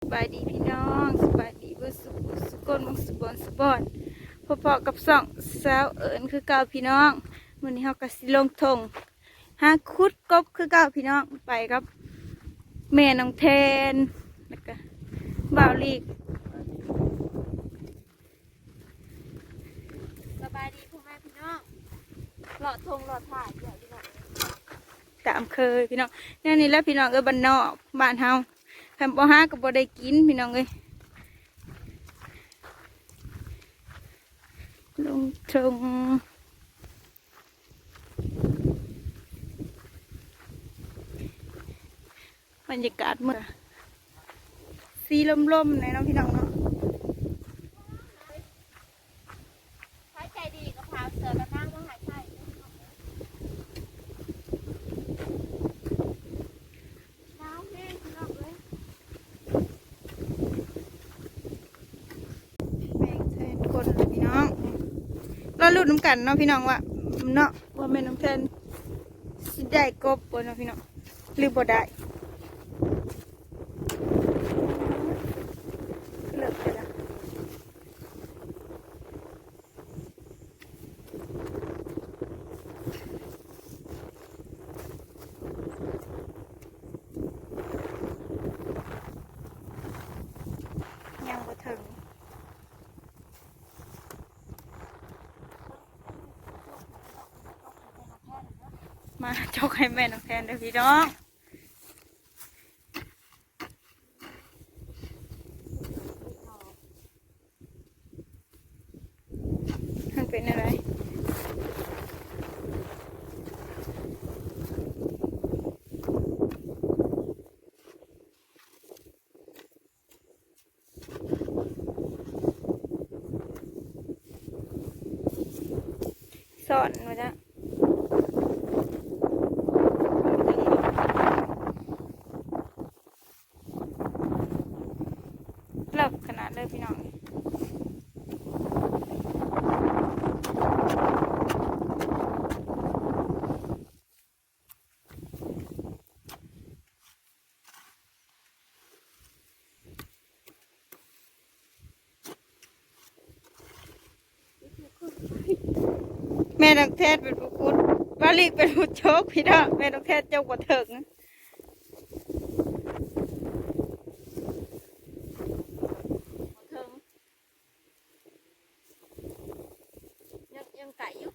ສະບາຍດີພີ່ນ້ອງ ສະບາຍດີເບິດສູ່ຜູ້ສູ່ຄົນ ໝົດສູ່ບ່ອນສູ່ບ່ອນ ພໍ້ໆກັບຊ່ອງສາວເອີນຄືເກົ່າພີ່ນ້ອງ. ມື້ນີ້ເຮົາກໍຊິລົງທົ່ງຫາຂຸດກົບຄືເກົ່າພີ່ນ້ອງ ໄປກັບແມ່ນ້ອງແທນ ແລ້ວກໍບ່າວລີກ. ສະບາຍດີພໍ່ແມ່ພີ່ນ້ອງ ເລາະທົ່ງເລາະທ່າອີກແລ້ວພີ່ນ້ອງ ຕາມເຄີຍພີ່ນ້ອງ. ແນວນີ້ແຫຼະພີ່ນ້ອງເອີຍ ບ້ານນອກບ້ານເຮົາ ຄັນບໍ່ຫາກໍບໍ່ໄດ້ກິນພີ່ນ້ອງເອີຍ. ລົງທົ່ງ ບັນຍາກາດມື້ ສີລົມໆ ແນ່ເນາະພີ່ນ້ອງເນາະ. ໃຜໃຈດີກໍພາເສືອກັນໜາວມາໃຫ້ໃສ່ເດີພີ່ນ້ອງເອີຍ ໜາວແຮງພີ່ນ້ອງເອີຍ. ແມ່ນ້ອງແທນກົບແລ້ວພີ່ນ້ອງ ລໍລຸ້ນນຳກັນເນາະພີ່ນ້ອງວ່າເນາະ ວ່າແມ່ນ້ອງແທນຊິໄດ້ກົບບໍ່ເນາະພີ່ນ້ອງ ຫຼືບໍ່ໄດ້ ເລີກໄປລະ. ຍັງບໍ່ເຖິງ ມາຈົກໃຫ້ແມ່ນ້ອງແທນເດີພີ່ນ້ອງ. ມັນເປັນແນວໃດ? ຊ້ອນວ່າຊັ້ນ ເລິກຂະໜາດເລີຍພີ່ນ້ອງ. ແມ່ນ້ອງແທນເປັນຜູ້ຂຸດ ບ່າວລີກເປັນຜູ້ຈົກພີ່ນ້ອງ. ແມ່ນ້ອງແທນຈົກບໍ່ເຖິງ ບໍ່ເຖິງ ຍັງ ຍັງໄກຢູ່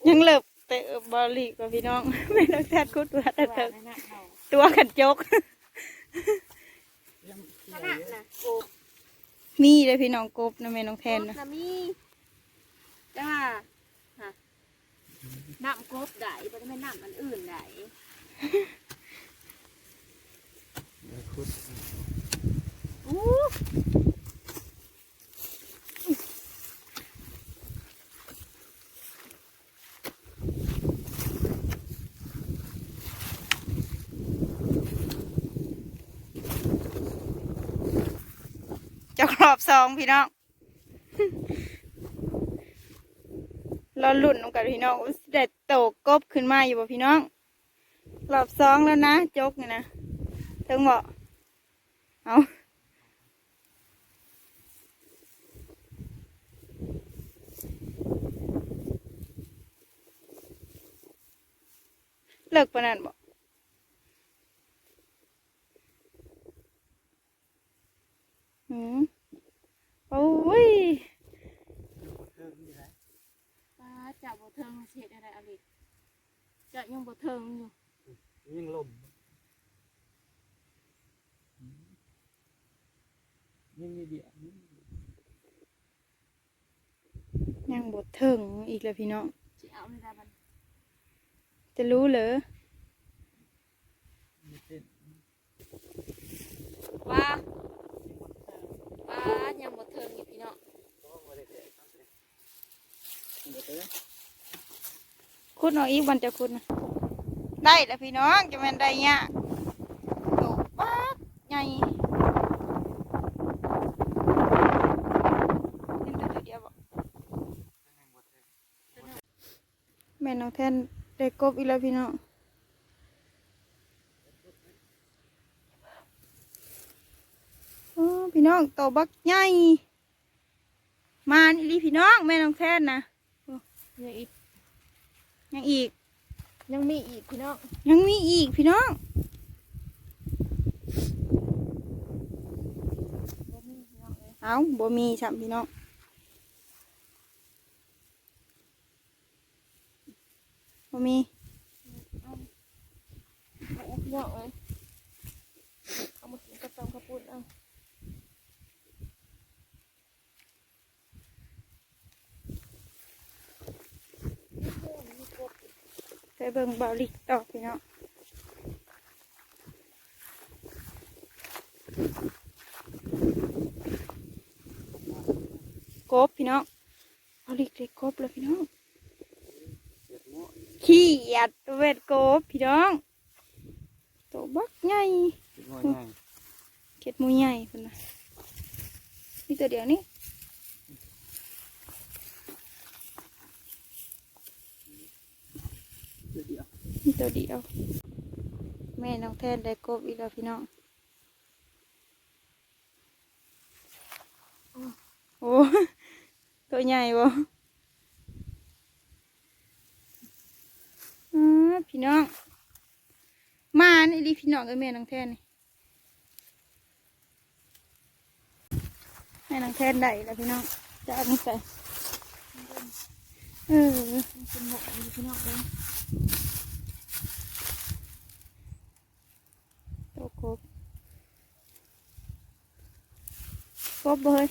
ຍັງເລິກແຕ່ບ່າວລີກວ່າພີ່ນ້ອງ. ແມ່ນ້ອງແທນຂຸດວ່າແຕ່ເຖິງ ຕົວະຄັນຈົກ ຂະໜາດນະ ກົບ ມີເດ້ພີ່ນ້ອງ ກົບນະແມ່ນ້ອງແທນນະ ກົບນະມີ ແຕ່ວ່າ ຮະ ນ້ຳກົບໄດ໋ ບໍ່ໄດ້ແມ່ນນ້ຳອັນອື່ນໄດ໋. ຂຸດ ອູ້ ຈອກຮອບສອງພີ່ນ້ອງ. ລໍລຸ້ນນຳກັນພີ່ນ້ອງ ວ່າຊິໄດ້ໂຕກົບຂຶ້ນມາຢູ່ບໍ່ພີ່ນ້ອງ. ຮອບສອງແລ້ວນະ ຈົກນີ້ນະ ເຖິງບໍ່? ເອົາ ເລິກປານນັ້ນບໍ່? ອືມ ໂອ້ຍ ປ້າ ເຈົ້າບໍ່ເຖິງ ຊິເຮັດແນວໃດອາລິດ ເຈົ້າຍັງບໍ່ເຖິງຢູ່ ຍັງລົມ ຍັງມີເບຍ ຍັງບໍ່ເຖິງອີກແລ້ວພີ່ນ້ອງ ຊິເອົາແນວໃດບັດ ຈະຮູ້ເລີຍ ວ່າ ວ່າຍັງບໍ່ເຖິງຢູ່ພີ່ນ້ອງ ຂຸດເອົາອີກ ບ່ອນຈະຂຸດນະ ໄດ້ແລ້ວພີ່ນ້ອງ ຈະແມ່ນໄດ້ຍາກ ໂຕປາກໃຫຍ່ ເຫັນແຕ່ໂຕດຽວບໍ? ແມ່ນ້ອງແທນໄດ້ກົບອີກແລ້ວພີ່ນ້ອງ. ພີ່ນ້ອງ ໂຕບັກໃຫຍ່ ມານອີ່ຫຼີພີ່ນ້ອງ ແມ່ນ້ອງແທນນະ. ໂອ້ ຍັງອີກ ຍັງອີກ ຍັງມີອີກພີ່ນ້ອງ ຍັງມີອີກພີ່ນ້ອງ. ບໍ່ມີພີ່ນ້ອງເອີຍ ເອົ້າ ບໍ່ມີຊ້ຳພີ່ນ້ອງ. ບໍ່ມີ ເອົາ ເອົາ ເອົາ ເອົາ ເອົາມາກິນກັບຕຳເຂົ້າປຸ້ນເອົາ. ໄປເບິ່ງບ່າວລິກຕໍ່ພີ່ນ້ອງ. ກົບພີ່ນ້ອງ ບ່າວລິກໄດ້ກົບແລ້ວພີ່ນ້ອງ. ຂຽດ ບໍ່ແມ່ນກົບພີ່ນ້ອງ ໂຕບັກໃຫຍ່ ເຂດໝູໃຫຍ່ ເຂດໝູໃຫຍ່ພຸ້ນນະ ມີໂຕດຽວນີ້ ໂຕດຽວ ມີໂຕດຽວ. ແມ່ນ້ອງແທນໄດ້ກົບອີກແລ້ວພີ່ນ້ອງ. ໂອ້ ໂຕໃຫຍ່ບໍ່? ອື ພີ່ນ້ອງ ມານອີ່ຫຼີພີ່ນ້ອງເອີຍ ແມ່ນ້ອງແທນນີ້ ແມ່ນ້ອງແທນໄດ້ແລ້ວພີ່ນ້ອງ. ຈະເອົາມາໃສ່ ເອີ ມັນເປັນໝໍ້ຢູ່ພີ່ນ້ອງເອີຍ. ໂຕກົບ ກົບບໍ່ເຮີ້ຍ?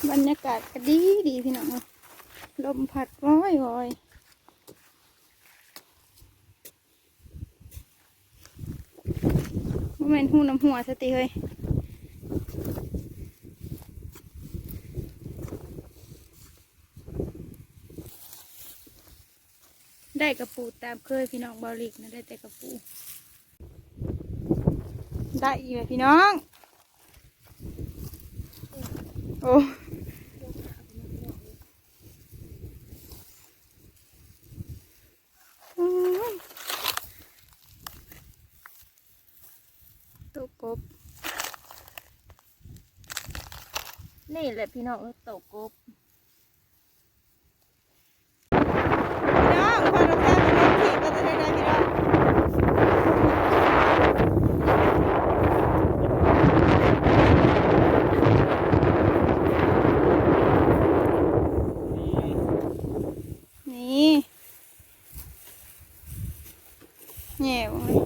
ບັນຍາກາດກໍດີດີພີ່ນ້ອງເອີຍ ລົມພັດວອຍໆ. ບໍ່ແມ່ນຮູນ້ຳຮົ່ວຊະຕິເຮີ້ຍ. ໄດ້ກະປູຕາມເຄີຍພີ່ນ້ອງ ບ່າວລິກນະ ໄດ້ແຕ່ກະປູ. ໄດ້ອີກແລ້ວພີ່ນ້ອງ ໂອ້. ໂຕກົບ ນີ້ແຫຼະພີ່ນ້ອງເອີຍ ໂຕກົບ. ພີ່ນ້ອງ ພານ້ອງແຊມໄປລົງທີ່ກໍຈະໄດ້ ພີ່ນ້ອງ ນີ້. ແຫຍ່ເບິ່ງເລີຍ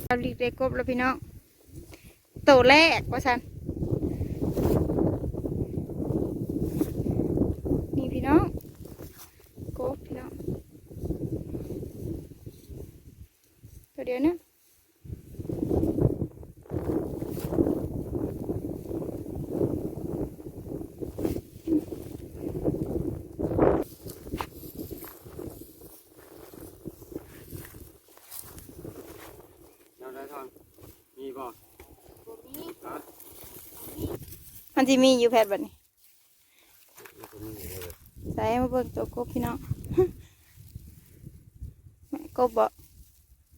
ບ່າວລິກໄດ້ກົບແລ້ວພີ່ນ້ອງ ໂຕແລກວ່າຊັ້ນ. ນີ້ພີ່ນ້ອງ ກົບພີ່ນ້ອງ ໂຕດຽວນະ. ແນວໃດທ່ອນ ມີບໍ່? ບໍ່ມີ ຮະ? ມັນຊິມີຢູ່ແພດບັດນີ້. ໃສ່ມາເບິ່ງໂຕກົບພີ່ນ້ອງ ແມ່ນກົບບໍ່?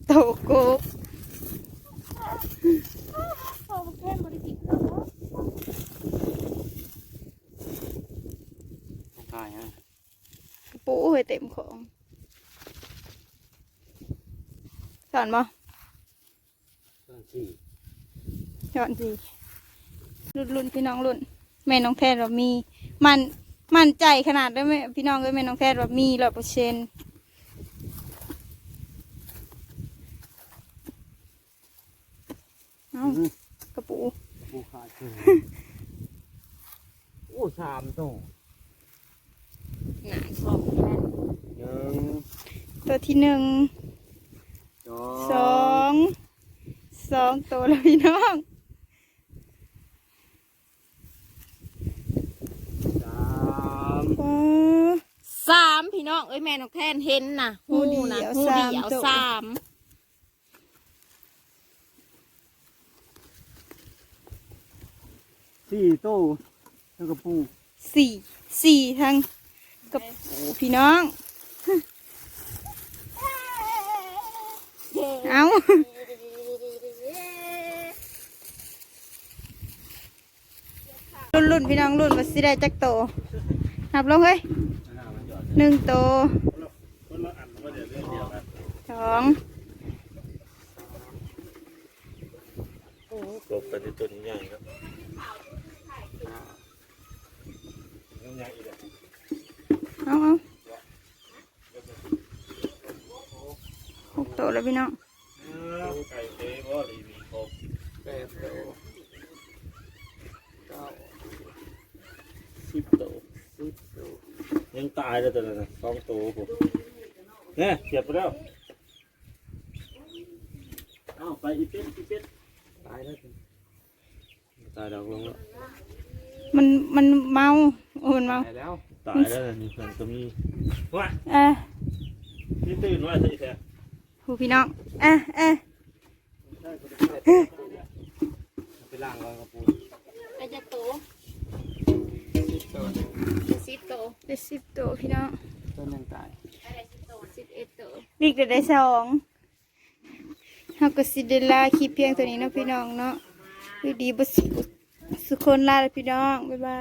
ໂຕກົບ ຂາຍຫຍັງ? ກະປູເຮີ້ຍ ເຕັມຂອງ ສອນບໍ່? ຊ້ອນສີ່ ຊ້ອນສີ່ ລຸ້ນໆ ພີ່ນ້ອງ ລຸ້ນ ແມ່ນ້ອງແທນວ່າມີ ໝັ້ນ ໝັ້ນໃຈຂະໜາດເດີ ແມ່ ພີ່ນ້ອງເອີຍ ແມ່ນ້ອງແທນວ່າມີຮ້ອຍເປີເຊັນ. ເອົ້າ ອືມ ກະປູ ກະປູຂາດຂຶ້ນ ໂອ້ ສາມໂຕ. ໜ້າຊອກກັນ ໜຶ່ງ ໂຕທີໜຶ່ງ ສອງ ສອງ ສອງໂຕແລ້ວພີ່ນ້ອງ ສາມ ເອີ ສາມ ພີ່ນ້ອງເອີຍ ແມ່ນ້ອງແທນເຫັນນະ ຮູນະ ຮູດຽວ ສາມ ສາມ ສີ່ໂຕ. ທັງກະປູ ສີ່ ສີ່ທັງກະປູພີ່ນ້ອງ. ເອົາ ລຸ້ນໆ ພີ່ນ້ອງ ລຸ້ນວ່າຊິໄດ້ຈັກໂຕ. ນັບລົງເຮີ້ຍ ໜຶ່ງໂຕ ສອງ ໂອ້ ກົບກັນທີ່ຕົ້ນໃຫຍ່ເນາະ. ເອົາ ເອົາ ຫົກໂຕແລ້ວພີ່ນ້ອງ. ເອີ ໄກ່ເຕະບໍ່ ນີ້ມີຄົບ ແປດໂຕ ເກົ້າ ສິບໂຕ ສິບໂຕ ຍັງຕາຍແລ້ວໂຕນັ້ນນະ ສອງໂຕພຸ້ນ ແນ່ ສຽບໄປແລ້ວ. ເອົາ ໄປອີເປັດ ອີເປັດ ຕາຍແລ້ວ ຕາຍດອກ ລົງແລ້ວ. ມັນ ມັນເມົາ ໂອ້ ມັນເມົາ ຕາຍແລ້ວ ຕາຍແລ້ວ ນີ້ເພິ່ນກໍມີ. ວ້າຍ ເອີ ນີ້ຕື່ນໄວ້ຊະອີແທ້ ຜູ້ພີ່ນ້ອງ ເອີ ເອີ ໄປລ້າງກ່ອນກະປູ. ໄດ້ຈັກໂຕ? ສິບໂຕ ໄດ້ສິບໂຕພີ່ນ້ອງ ໂຕໜຶ່ງຕາຍ ໄດ້ສິບເອັດໂຕ ອີກໄດ້ສອງ. ເຮົາກໍຊິໄດ້ລາຄລິບພຽງເທົ່ານີ້ເນາະພີ່ນ້ອງເນາະ. ຢູ່ດີເບິດສຸຄົນ ລາແລ້ວພີ່ນ້ອງ ບາຍບາຍ.